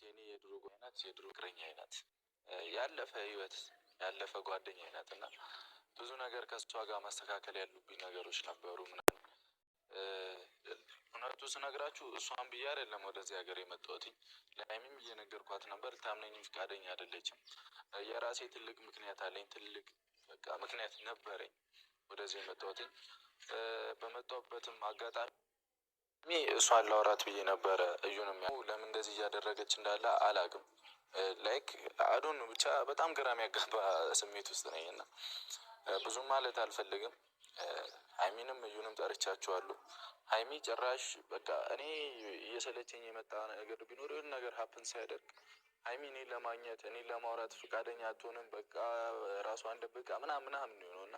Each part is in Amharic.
የኔ የድሮ ናት፣ የድሮ ፍቅረኛ ናት፣ ያለፈ ህይወት ያለፈ ጓደኛ ናት እና ብዙ ነገር ከእሷ ጋር ማስተካከል ያሉብኝ ነገሮች ነበሩ ምናምን። እውነቱ ስነግራችሁ እሷን ብዬ አይደለም ወደዚህ ሀገር የመጣሁት። ለሀይሚም እየነገርኳት ነበር፣ ታምነኝም ፈቃደኛ አይደለችም። የራሴ ትልቅ ምክንያት አለኝ፣ ትልቅ በቃ ምክንያት ነበረኝ ወደዚህ የመጣሁት። በመጣሁበትም አጋጣሚ እሷን ላውራት ብዬ ነበረ። እዩንም ለምን እንደዚህ እያደረገች እንዳለ አላውቅም። Like I don't know፣ ብቻ በጣም ግራ የሚያጋባ ስሜት ውስጥ ነኝ እና ብዙም ማለት አልፈልግም። ሀይሚንም እዩንም ጠርቻቸዋለሁ። ሀይሚ ጭራሽ በቃ እኔ እየሰለቸኝ የመጣ ነገር ቢኖር የሆነ ነገር happen ሲያደርግ ሀይሚ እኔን ለማግኘት፣ እኔን ለማውራት ፈቃደኛ አትሆንም። በቃ ራሷን ደብቃ ምናምን ምናምን ነው እና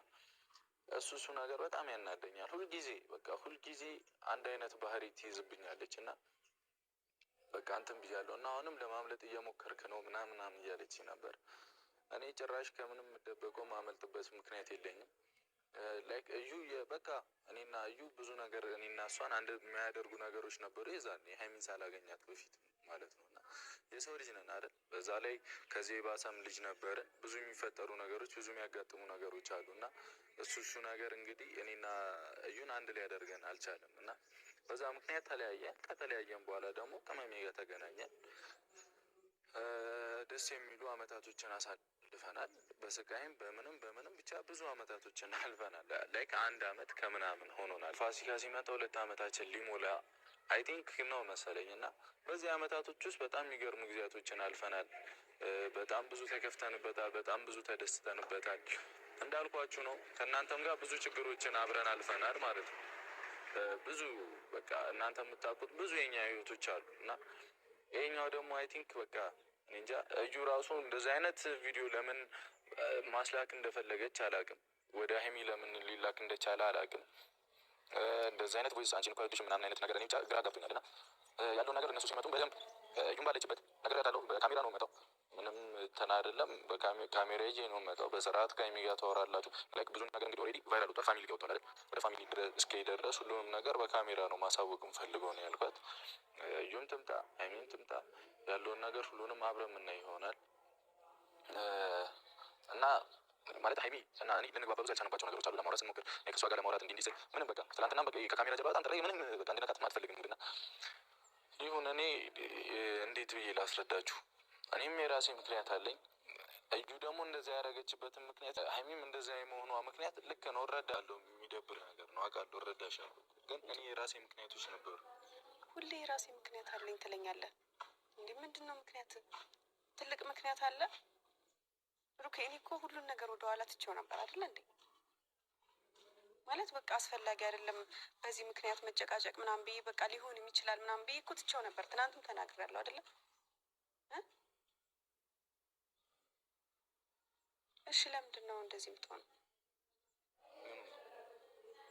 እሱ ነገር በጣም ያናደኛል። ሁልጊዜ በቃ ሁልጊዜ አንድ አይነት ባህሪ ትይዝብኛለች እና በቃ እንትን ብያለሁ እና አሁንም ለማምለጥ እየሞከርክ ነው ምናምን ምናምን እያለች ነበር። እኔ ጭራሽ ከምንም የምደበቀው ማመልጥበት ምክንያት የለኝም። Like እዩ በቃ እኔና እዩ ብዙ ነገር እኔና እሷን አንድ የሚያደርጉ ነገሮች ነበሩ የዛኔ ሀይሚን ሳላገኛት በፊት ማለት ነው። እና የሰው ልጅ ነን አይደል? በዛ ላይ ከዚህ የባሰም ልጅ ነበርን። ብዙ የሚፈጠሩ ነገሮች፣ ብዙ የሚያጋጥሙ ነገሮች አሉ እና እሱ ነገር እንግዲህ እኔና እዩን አንድ ሊያደርገን አልቻለም እና በዛ ምክንያት ተለያየን። ከተለያየን በኋላ ደግሞ ቅመሜ ጋር ተገናኘን። ደስ የሚሉ አመታቶችን አሳልፈናል። በስቃይም በምንም በምንም ብቻ ብዙ አመታቶችን አልፈናል። Like አንድ አመት ከምናምን ሆኖናል። ፋሲካ ሲመጣ 2 አመታችን ሊሞላ I think ነው መሰለኝ እና በዚህ አመታቶች ውስጥ በጣም የሚገርሙ ጊዜያቶችን አልፈናል። በጣም ብዙ ተከፍተንበታል። በጣም ብዙ ተደስተንበታል። እንዳልኳችሁ ነው። ከእናንተም ጋር ብዙ ችግሮችን አብረን አልፈናል ማለት ነው። ብዙ በቃ እናንተ የምታውቁት ብዙ የኛ ህይወቶች አሉ እና ይሄኛው ደግሞ I think በቃ እንጃ እዩ ራሱ እንደዚህ አይነት ቪዲዮ ለምን ማስላክ እንደፈለገች አላውቅም። ወደ ሀይሚ ለምን ሊላክ እንደቻለ አላውቅም። እንደዚህ አይነት voice አንቺን እኮ አይወድሽም ምናምን አይነት ነገር እኔ ብቻ ግራ ገብቶኛል። እና ያለውን ነገር እነሱ ሲመጡ በደንብ እዩም ባለችበት ነግሬያታለሁ። በካሜራ ነው የምመጣው። ምንም እንትን አይደለም። በካሜራ ይዤ ነው የምመጣው። በስርዓት ከሀይሚ ጋር ታወራላችሁ። Like ብዙ ነገር እንግዲህ already viral ወጥቷል። Family ገብቷል አይደል? ወደ family እስከሄደ ድረስ ሁሉንም ነገር በካሜራ ነው ማሳወቅ የምፈልገው ነው ያልኳት። እዩም ትምጣ ሀይሚም ትምጣ ያለውን ነገር ሁሉንም አብረን የምናይ ይሆናል። እና ማለት ሀይሚ እና እኔ ልንግባባ ብዙ ያልቻልንባቸው ነገሮች አሉ። ለማውራት ስንሞክር እኔ ከእሷ ጋር ለማውራት እንዲህ እንዲህ ስል ምንም በቃ ትናንትና በቃ ከካሜራ ጀርባ በጣም ጥሬ ምንም በቃ እንድነካት አትፈልግም። እና ይሁን እኔ እንዴት ብዬ ላስረዳችሁ? እኔም የራሴ ምክንያት አለኝ። እዩ ደግሞ እንደዚያ ያደረገችበትን ምክንያት፣ ሀይሚም እንደዚያ የመሆኗ ምክንያት ልክ ነው፣ እረዳለሁ። የሚደብር ነገር ነው አውቃለሁ፣ እረዳሻለሁ። ግን እኔ የራሴ ምክንያቶች ነበሩ። ሁሌ የራሴ ምክንያት አለኝ ትለኛለህ። እንዴ ምንድን ነው ምክንያት? ትልቅ ምክንያት አለ ብሩኬ። እኔ እኮ ሁሉን ነገር ወደኋላ ትቼው ነበር አይደለ እንዴ? ማለት በቃ አስፈላጊ አይደለም በዚህ ምክንያት መጨቃጨቅ ምናምን ብዬ፣ በቃ ሊሆንም ይችላል ምናምን ብዬ እኮ ትቼው ነበር። ትናንትም ተናግሬያለሁ አይደለም? እሺ ለምንድን ነው እንደዚህ የምትሆነው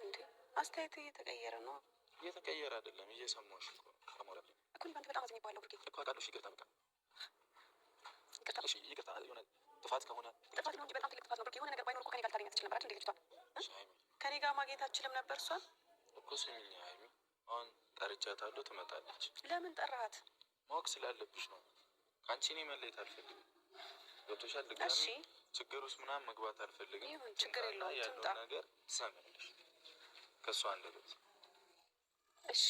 እንዴ? አስተያየት እየተቀየረ ነው። እየተቀየረ አይደለም፣ እየሰማሁሽ እኮ ነው። እኮ እኔ በአንተ በጣም አዝኜብሃለሁ ብሩኬ። እኮ አውቃለሁ። እሺ ይቅርታ፣ በቃ ይቅርታ። እሺ ይቅርታ። የሆነ ጥፋት ከሆነ ጥፋት ነው እንጂ በጣም ትልቅ ጥፋት ነው ብሩኬ። የሆነ ነገር ባይኖር እኮ ከኔ ጋር ልታገኛት ትችል ነበር አይደል እንዴ ልጅቷን? እሺ ሀይሚ ከኔ ጋር ማግኘት አትችልም ነበር እሷን? እኮ ስሚኝ ሀይሚ፣ አሁን ጠርቻታለሁ፣ ትመጣለች። ለምን ጠራሃት? ማወቅ ስላለብሽ ነው። ከአንቺ እኔ መለየት አልፈልግም። ገብቶሻል? ድጋሚ እሺ ችግር ውስጥ ምናምን መግባት አልፈልግም። ይሁን፣ ችግር ትምጣና የለውም፣ ያለውን ትምጣ። ነገር ትሰሚያለሽ ከእሷ አንደበት። እሺ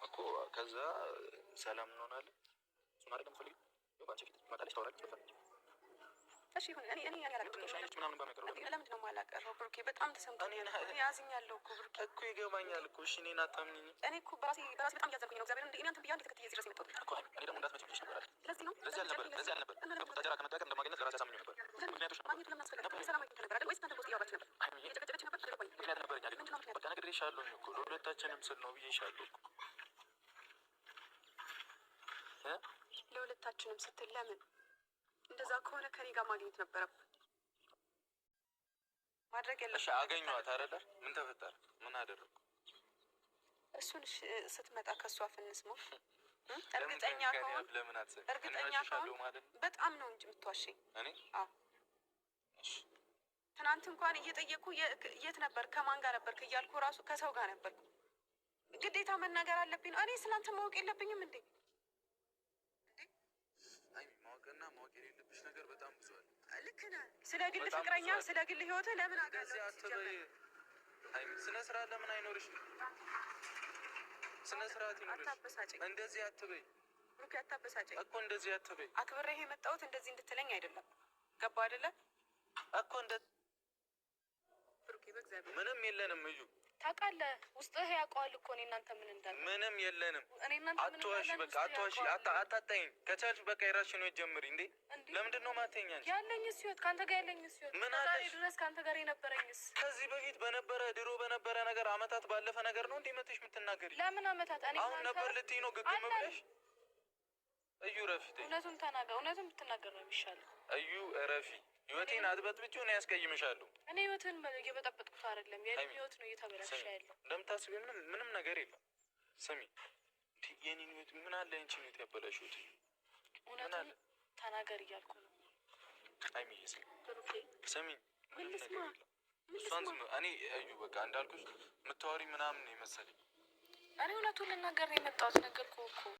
እኮ ከዛ ሰላም እንሆናለን። እሱን አይደለም የምፈልገው። ያው በአንቺ ፊት ትመጣለች፣ ታወራለች። በቃ እሺ ይሁን። እኔ አላውቅም። ትንሽ አይነች ምናምን በሚያቀርበው ለምንድን ነው የማላቀርበው ብሩኬ? በጣም ተሰምቶኛል። እኔ አዝኛለሁ እኮ ብሩኬ። እኮ ይገባኛል እኮ። እሺ እኔን አታምኚኝም እኔ እኮ በራሴ በጣም እያዘንኩኝ ነው። እግዚአብሔር እንደ እኔ አንተን ብዬ አንዴ ተከትዬ እዚህ ድረስ የመጣሁት እኮ ሀይሚ፣ እኔ ደግሞ እንዳትመጪ ብዬሽ ነበር አይደል? ለዚህ ነው። ለዚህ አልነበረም፣ ለዚህ አልነበረም። ከቡታጀራ ከመጣሁ ቀን እንደማገኛት ለራሴ አሳምኜው ነበር። ምክንያቶች ነበሩ። ማግኘቱ ለምን አስፈለገ? ሰላም አግኝተህ ነበር አይደል? ወይስ አንተ በውስጥ እያወራች ነበር? ሀይሚ እየጨቀጨቀች ነበር? አልገባኝም። ምክንያት ነበረኝ አይደል? ምንድን ነው ምክንያቱ? በቃ ነግሬሻለሁኝ እኮ ለሁለታችንም ስል ነው ብዬሻለሁ እኮ እ ለሁለታችንም ስትል ለምን? እንደዛ ከሆነ ከኔ ጋር ማግኘት ነበረብህ። ማድረግ ያለብህ እሺ አገኘኋት አይደለ? ምን ተፈጠረ? ምን አደረግኩ? እሱን እሺ፣ ስትመጣ ከእሷ አፍ እንስማው። ለምን እርግጠኛ ከእኔ ከሆን አፍ ለምን አትሰሚም? እኔ እርግጠኛ ዋሽሻለሁ ከሆን ማለት ነው? በጣም ነው እንጂ የምትዋሸኝ። እኔ አዎ እሺ ትናንት እንኳን እየጠየኩ የት ነበር ከማን ጋር ነበርክ እያልኩ ራሱ ከሰው ጋር ነበርኩ። ግዴታ መናገር አለብኝ ነው። እኔ ስላንተ ማወቅ የለብኝም እንዴ? እንዴ ስለ ግል ፍቅረኛ ስለ ግል ህይወትህ ለምን አውቃለሁ? ስነ ስርዓት ለምን አይኖርሽ? ስነ ስርዓት ይኖርሽ። አታበሳጨኝ። እንደዚህ አትበይ ብሩኬ፣ አታበሳጨኝ እኮ እንደዚህ አትበይ። አክብሬህ የመጣሁት እንደዚህ እንድትለኝ አይደለም። ገባ አይደለ? እኮ እንደ ብሩኬ፣ በእግዚአብሔር ምንም የለንም እዩ ታውቃለህ፣ ውስጥህ ያውቀዋል እኮ እኔ እናንተ ምን እንዳለ። ምንም የለንም። እኔ እናንተ ምን አትዋሺ፣ እንዳለን በቃ ውስጥህ አትዋሺ፣ ያውቀዋል። አታጣይኝ። ከቻልሽ በቃ የራስሽን ህይወት ጀምሪ። እንዴ እንዴ? ለምንድን ነው ማተኛ? አንቺ ያለኝስ ህይወት ከአንተ ጋር ያለኝስ ህይወት ምን ዛሬ አለሽ? ድረስ ከአንተ ጋር የነበረኝስ ከዚህ በፊት በነበረ ድሮ በነበረ ነገር አመታት ባለፈ ነገር ነው እንዴ መተሽ የምትናገሪ? ለምን አመታት እኔ አሁን እናንተ ነበር ልትይ ነው ግግም አለን። ብለሽ? እዩ ረፊ፣ ተይ። እውነቱን ተናገር። እውነቱን ብትናገር ነው የሚሻለው። እዩ ረፊ፣ ህይወቴን አትበጥብጪው፣ እኔ ያስቀይምሻለሁ። እኔ ህይወትን እየበጠበጥኩት አይደለም፣ የኔ ሀይሚ፣ ህይወት ነው እየተበላሸ ስሚ፣ ያለው። እንደምታስቢ ምንም ምንም ነገር የለም። ስሚ፣ እንዴ የኔን ህይወት ምን አለ አንቺን ህይወት ያበላሽሁት? ምን እውነቱን አለ ተናገር እያልኩ ነው። ሀይሚዬ፣ ስሚ ብሩኬ፣ ስሚ፣ ምን ምንም ልስማ? ነገር የለም። ምን እሷን ልስማ? ዝም እኔ እዩ በቃ እንዳልኩሽ የምታወሪ ምናምን ነው የመሰለኝ። እኔ እውነቱን ልናገር ነው የመጣሁት። ነገርኩህ እኮ።